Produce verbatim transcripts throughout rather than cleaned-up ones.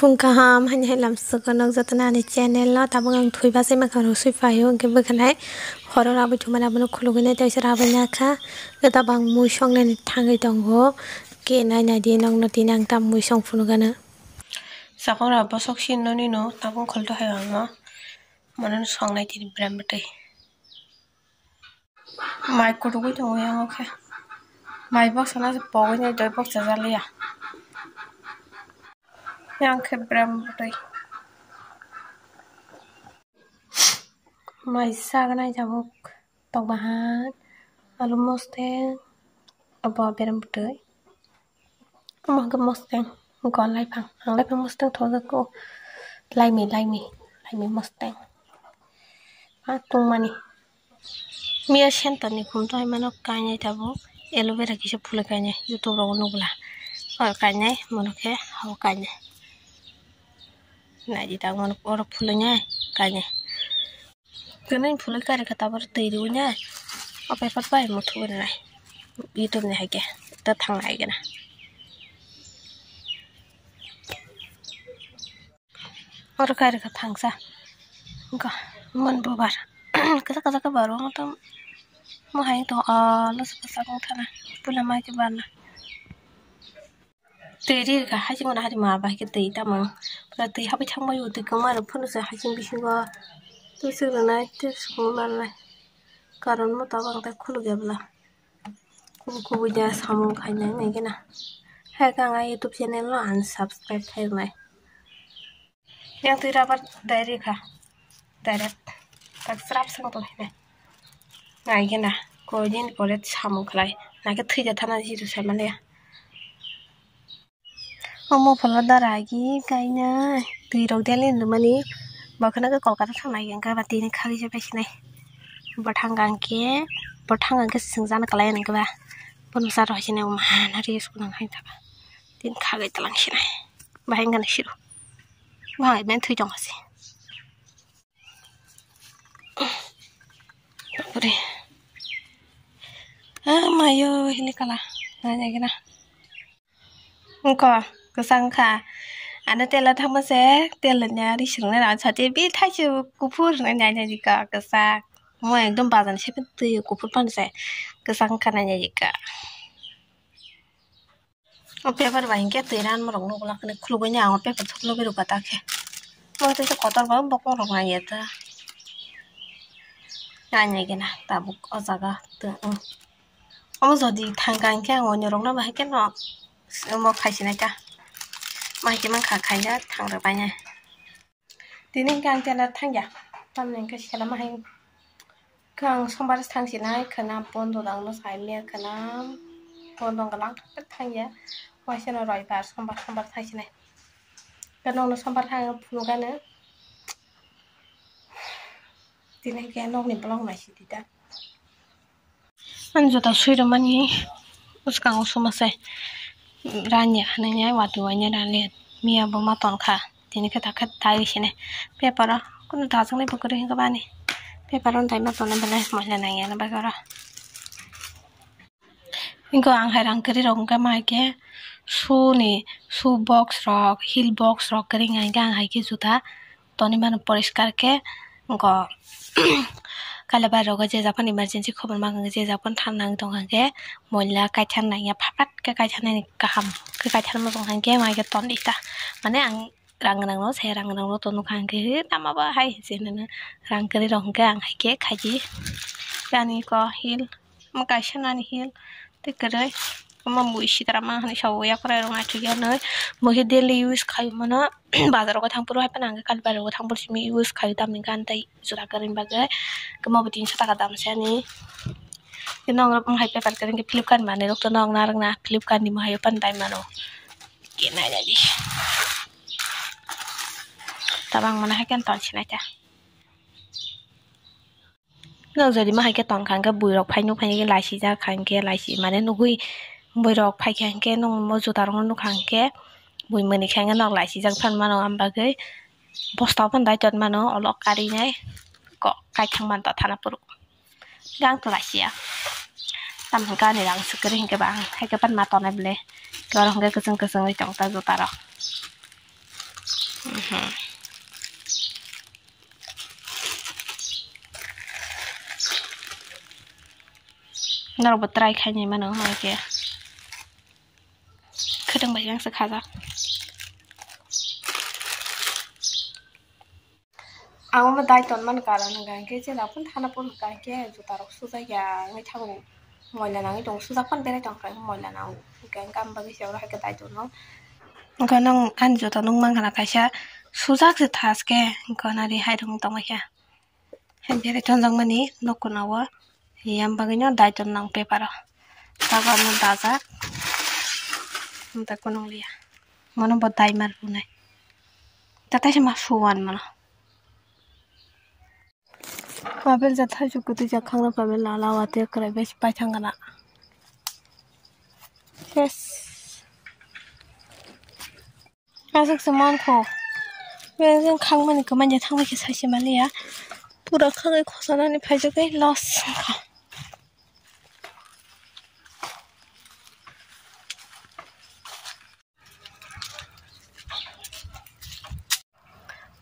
Phung kaham, haini hai lamsoko nok jotono ani channel o. Tabuk ang thwi bachai mankha, rw swi phaio, hwnkhe bwkhanai horo rabwi thumani abono khulugwi nai, tei se rabwi nakha. Hwnkhe tabuk ang mui songnani thangwi tongo. Hwnkhe nai nai di nokno, tini ang tam mui song phunukgano. Sakora bosok sinno nino tabuk kholto hai ang no. Mono songnai tini brem bwtwi. Mai kuthugwi tongo yang o khe. Mai boksa no se pogwi nai doi boksa jaliya. Yang khe brem bwtwi. Mai sagnai tabuk tok bahan, alu mosteng, abo berem bwtwi. Omo hwnkhe mosteng, hwnkhe o laiphang, ang laiphang mosteng thokjak kho. Laimi, laimi, laimi mosteng. Ma tongmani. Miya center ni khum to hai mano kainai tabuk. Aloe vera kisa phulwi kainai. YouTube rogo nukla. O kainai, mono khe o kainai. Naidi ta mono oro phulwi nai kainai. Kwnwi phulwi kari kha tabuk twi rwui nai. O paper bai muthungwi rwnai. YouTube ni hai khe. Ta thang hai khe na. Oro kari kha thangsa. Wngkha mon bubar. Kwchak kwchak khe bar o, mo to mo hai to, ah, losok kwchak wng thana. Puila mai khe barna. Twi ri kha, haching mano hari ma bai khe twi tamo. Pura twi habai thang bai o, twi kwma rok phano se haching bisingo twi swk rwnai, tei swk rwnai. Karon mo tabuk ang tai khuluk ya bwla. Kubui kubui da samung khainai nai gana. Hai khe ang a YouTube channel no unsubscribe khai rwnai. Yang twi rubber dai ri kha. Direct. Tak srap seng tong khe. Nai gana. Koi din pore samung khlai. Nai khe thwi ja thana jiru sai maliya. Omo phola dara agi kainai. Twi rok deli nw mani. Bo kheno khe Kolkata thang nai hwnkhe ba tini khagwi se pai sinai. Bo thang kha hwnkhe, bo thang kha hwnkhe swngjana kwlai nang khe ba. Bono cha rw hai sinai omo hana ri suknang hai ta ba. Tini khagwi tlang sinai. Bahai wngkha na siro. Bahai men thwi tong kha se. Bapre. Ah, mayo, hili kala. Nanya gina. Wngkha, kwchang kha. Ano tela thangma se, tela nya ri swngnai rang sati bi thaise kuphur nanya nya jika kwchak. Mo ekdom bazan se twi kuphur pan se. Kwchang kha nanya jika. O paper bai hwnkhe twi ranma rok nukla khwlai khulugwi ni ang o paper thuklo berwi kha ta khe. Mo tei se kotor ba bokong rok nang ya ta. Nanya gina tabuk o jaga twi, um. Omo jodi thang kha hwnkhe ang onyo rok no bahai kheno omo khai sinai ta. Bahai khe mankha khaina thang rw bainai. Tini hwnkhe ang tela thangya. Tamni hwnkhe sela ma hai. Khe ang sombar thang sinai khwna bondo dang no sai miya khwna bondo wngkha lang thangya. Waisa no roibar sombar sombar thang sinai. Khe nokno sombar thang phunukgano. Tini hwnkhe nokni bolong nai sidi ta. Ani jota swi rwmani bwskango suma se ranya hinwi watwi wainwi ranya miya bo ma ton kha. Tini khe ta khe tai sini paper o kunu dajaknai bo kwrwi hwnkhe bani paper o tai ma tonwi belai moila nangya na bagwi oro. Hwnkhe ang hai rang kwrwi rok hwnkhe ma hai khe shoe ni shoe box rok heel box rok kwrwi hwnkhe ang hai khe juta. Toni mano poriskar khe, wngkha kaila bai rogo je japan emergency khobor ma je japan thang nang tong kha khe, moila kaithar nang ya phat phat khe kaithar nani kaham khe kaithar ma tong kha khe, mai khe ton di ta. Mane ang rang gwnang no sai, rang gwnang no tong kha khe, tama ba hai se nang rang kwrwi rok hwnkhe ang hai khe khaidi. Ani ko heel. Omo kaisa nani heel tei kwrwi. Omo mui sitra ma hinwi sa o, yakwrai rok naithok ya hinwi. Mui khe daily use khai mano. Bazar rogo thang phuru hai phano ang khe kalibai rogo thang phuru simi use khai tamni gan tei jora kwrwini bagwi. Omo bo tinso taka dam se ani. Tei nok rok hai paper kwrwi khe Flipkart ni manwi rok to nok narwkna Flipkart ni mohai o phano dai mano. Khe nai nai di. Tabang mano hai khe ton sinai ta. Nang jodi ma hai khe tong kha hwnkhe bui rok phai nuk phai lai sijak kha hwnkhe lai si mane nugui bui rok phai kha hwnkhe nung mo juta rok no nuk kha hwnkhe bui mwnwi kha hwnkhe nok lai sijak phan mano. Am bagwi bosta o phano dai ton mano olok kari nai kok kaithang man ta thana phuru gang to lai sia tam hwnkhe ani rang swk kwrwi hwnkhe ba ang hai khe phan ma tonai bwle khe oro hwnkhe kwchwng kwchwng wi tong ta juta rok. Mhm. Norokbo try khainai mano hwnba khe. Khwtwng bai yang se khajak. Ang omo dai tonmani karon hwnka hwnkhe, je rok phano thana phuru hwnka hwnkhe juta rok sujak ya wngwi thango, moila nangwi tongo, sujak phano berai tongkha moila nango, hwnka hwnkhe aboni bagwi se oro hai khe dai tono. Hwnka nwng ani juta nwng mankha na kaisa sujak se thaske, hwnka nari hai rok wng tongma khe. Hai berai tonjakmani nokona o, yang bagwino daiton nang paper o. Tabuk ano dajak. Amtwi kunung liya. Mano bo dai mar bunai. Tatai se ma suwan mano. Apple jat thaichuk kwtwi jak khangna apple lala watwi kwrai bai se paithang gana. Yes. Aswk se mankho. Beng jeng khangmani kwmanya thangbai khe saise manliya. Pura khagwi khosanani phaijagwi loss wngkha.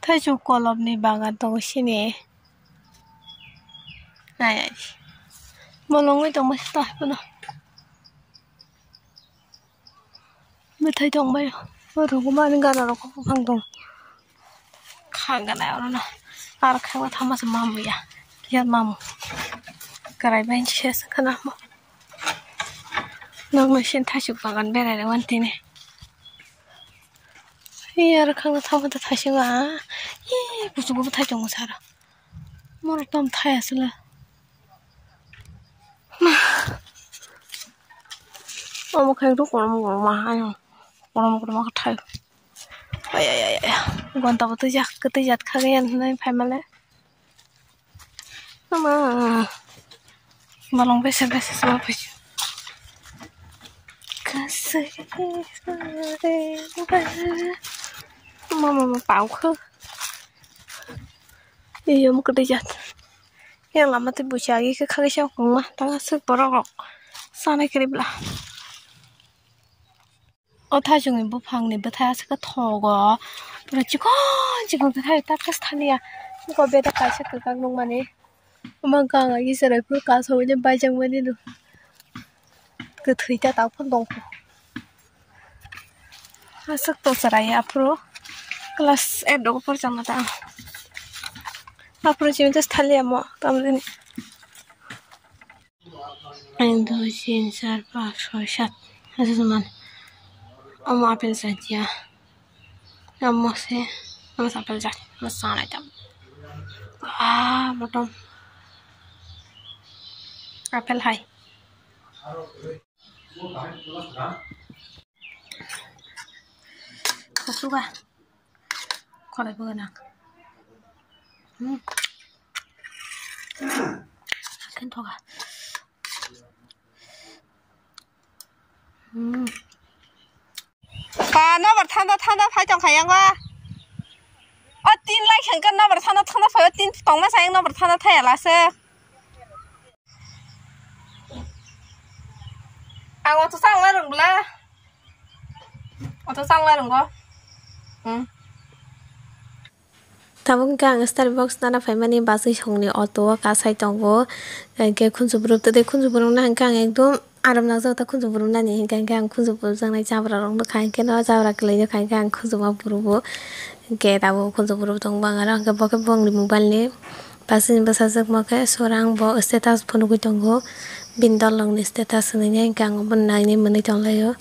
Thaichuk kolomni bagan tongo sini. Nai, nai. Bolongwi tongma sita hai phano. Bwthai tongbaio. O rwgwmani gana rok buphang tong. Kha gana orono. Aro kha thama se mamu ya. Kiyat mamu. Karai bai se se khana mo. Nokno sin thaichuk bagan berai rw wan tini. Ee, aro khangna thangma ta thaising a. Ee, kuchugo bwthai tongo sara. Moro tom thai aswle. Ma. Omo khe ekdom korom korom ma hayo. Korom korom ma thai. Ay, ay, ay, ay. Gonta bo twijak, twijak kha gaya hinwi phaimale. Ama. Bolong bese bese sama phaising. Kasai ba. Mama ma pau kho. Iyo mo kwtwi jat. Yang lama tei bucha agi khe khagwi sa kongma tang aswk borok rok sanai kwrwi bla. O thaichukni buphangni bwthai aswk khe thogo. Pura chikon chikon khe thai ta khe thaliya. Eko bedok kaisa kwkak nukmani. Omo wngkha ang agi chwrai phuru kasaui baijak mani no. Kwthwi ta tang phano tongkho. Aswk to chwrai aphuru class eight rogo porjama ta. Aphuru chini just thaliya mo tamjani. Ek, dui, tin, char, panch, choi, sat. Aswk man. Omo apple chatiya. Amo se, amo se apple jat, amo sanai tam. Ah, motom. Apple hai. Kosuga. Kolai bo gana. Hmm. Akin thoga. Hmm. Ba, nobar thanda thanda phai tong kha yang ba. O tin lai khe nobar thanda thanda phai, o tin tongma sa yang nobar thanda thaya la se. Ang oto sang lai rung bla. Oto sang lai rung go. Hmm. Tabuk hwnkhe ang Starbucks nana phaimani, bachwi songni auto o kasai tongo. Hwnkhe khunju burub tei khunju burubno hwnkhe ang ekdum aram nangjak, ta khunju burubnani hwnkhe, hwnkhe ang khunju burubjaknai jabra rokno kha, hwnkhe no jabra kwlwino kha, hwnkhe ang khunjuma burubo. Hwnkhe tabuk khunju burub tongbo ang aro, hwnkhe bo khe bongni mobile ni bachwini bwsajwk, bo khe sora ang bo status phunugwi tongo, bini dol rokni status hwnwi, hwnkhe ang bono nainwi mwnwi tonglaio.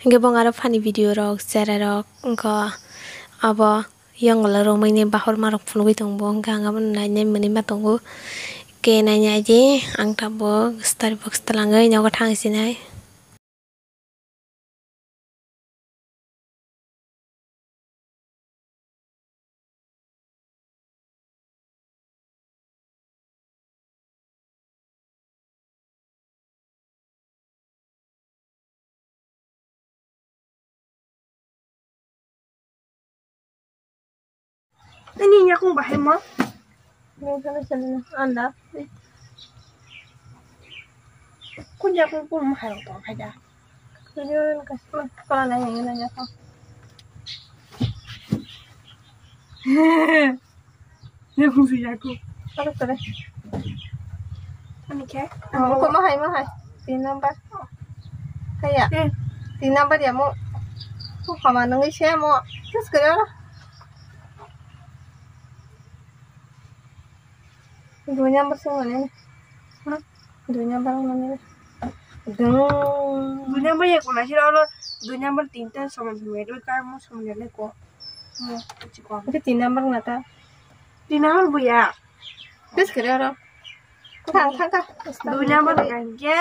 Hwnkhe bo aro funny video rok, cherai rok, wngkha abo yongla romwi ni bahorma rok phunugwi tongo, hwnkhe ang abono nainai mwnwi ma tongo. Hwnkhe nainai di ang tabuk Starbucks twlangwi nogo thang sinai. Ini yakung bahai mo. Ini sana sana anda. Kun yakung kun mahai tong hai da. Kun yakung kun mahai tong hai da. Ne phung si yaku. Ano kare. Ani khe? Amo ko mahai, mahai. Tin number. Haya. Eh. Tin number ya mo. Ko hama nang ise mo. Terus kare ora. Dui number sung mane. Dui number mane. Dui. Dui number ya ko na sira oro. Dui number tinta soman sung ya. Dui kar mo sung ya le ko. Mo, chikon. Ake tin number na ta. Tin number buya. Terus kare ora. Thang, thang, thang. Dui number hwnkhe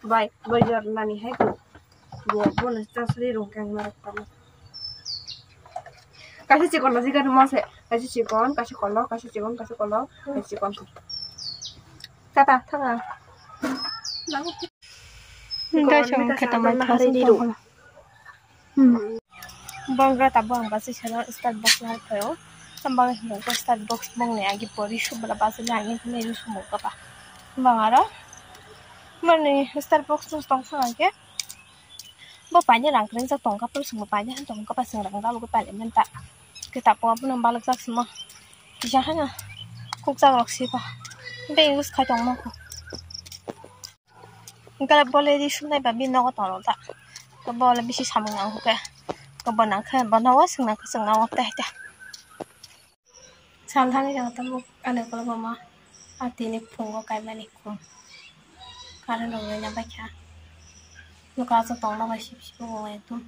bai, bai jor nani hai ko. Bo, bo no chasri rung kang na tamo. Kaisa chikon na jiga mo se. Kaisa chikon, kaisa kolok, kaisa chikon, kaisa kolok, kaisa chikon. Tata, thang. Nang. Nda chong kata mai thang hari diru. Hmm. Bongra tabuk ang basi salo start box lai phaio. Tamo hinwi start box bongni agi pori subra basi lai hinwi sumo kapa. Bang aro mani start box tong thang khe bo paine rang kring jak tong kapa sung paine han tong kapa sung rang rang paine menta. Kita po abono balok jak simo. Kisa hana kuk jak rok sipa. Be use khai tong mo. Hwnkhe bole ri sunai ba bini nogo tonglo ta. Bole bisi samung nang hwnkhe. Bo nang khe bo nogo swng nang khe swng nang hwnkhe hwnkhe. Sal thani jang tamo ani kolok ma. A tini phungo kaimani khum. Current rok rwina baikha. Nuka aswk tongma bai sip sip wngo ekdom.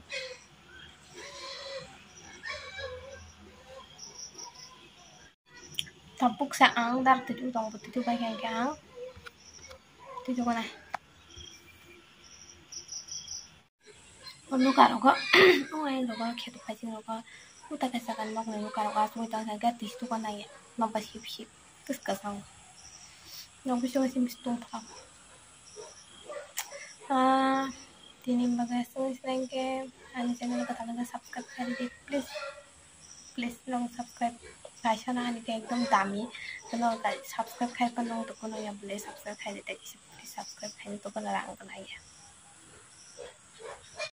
Tabuk sa ang dar tutu tong tutu bai kha ang. Tutu kona. O nuka rogo o ai rogo kheto khai rogo uta kaisa kan nok ni nuka rogo asugwi tong kha tistu kona ya nok bai sip sip kis kasang. Nok bisingo simi tong kha. Ah, tini bagwi asugwi sinain khe ani channel kwtal khe subscribe khai di please. Please, nang subscribe kaisa na ani khe ekdom dami. Kono subscribe khai pa nang to kono ya bole subscribe khai de tai kisa please subscribe khai to kono rang kono ya.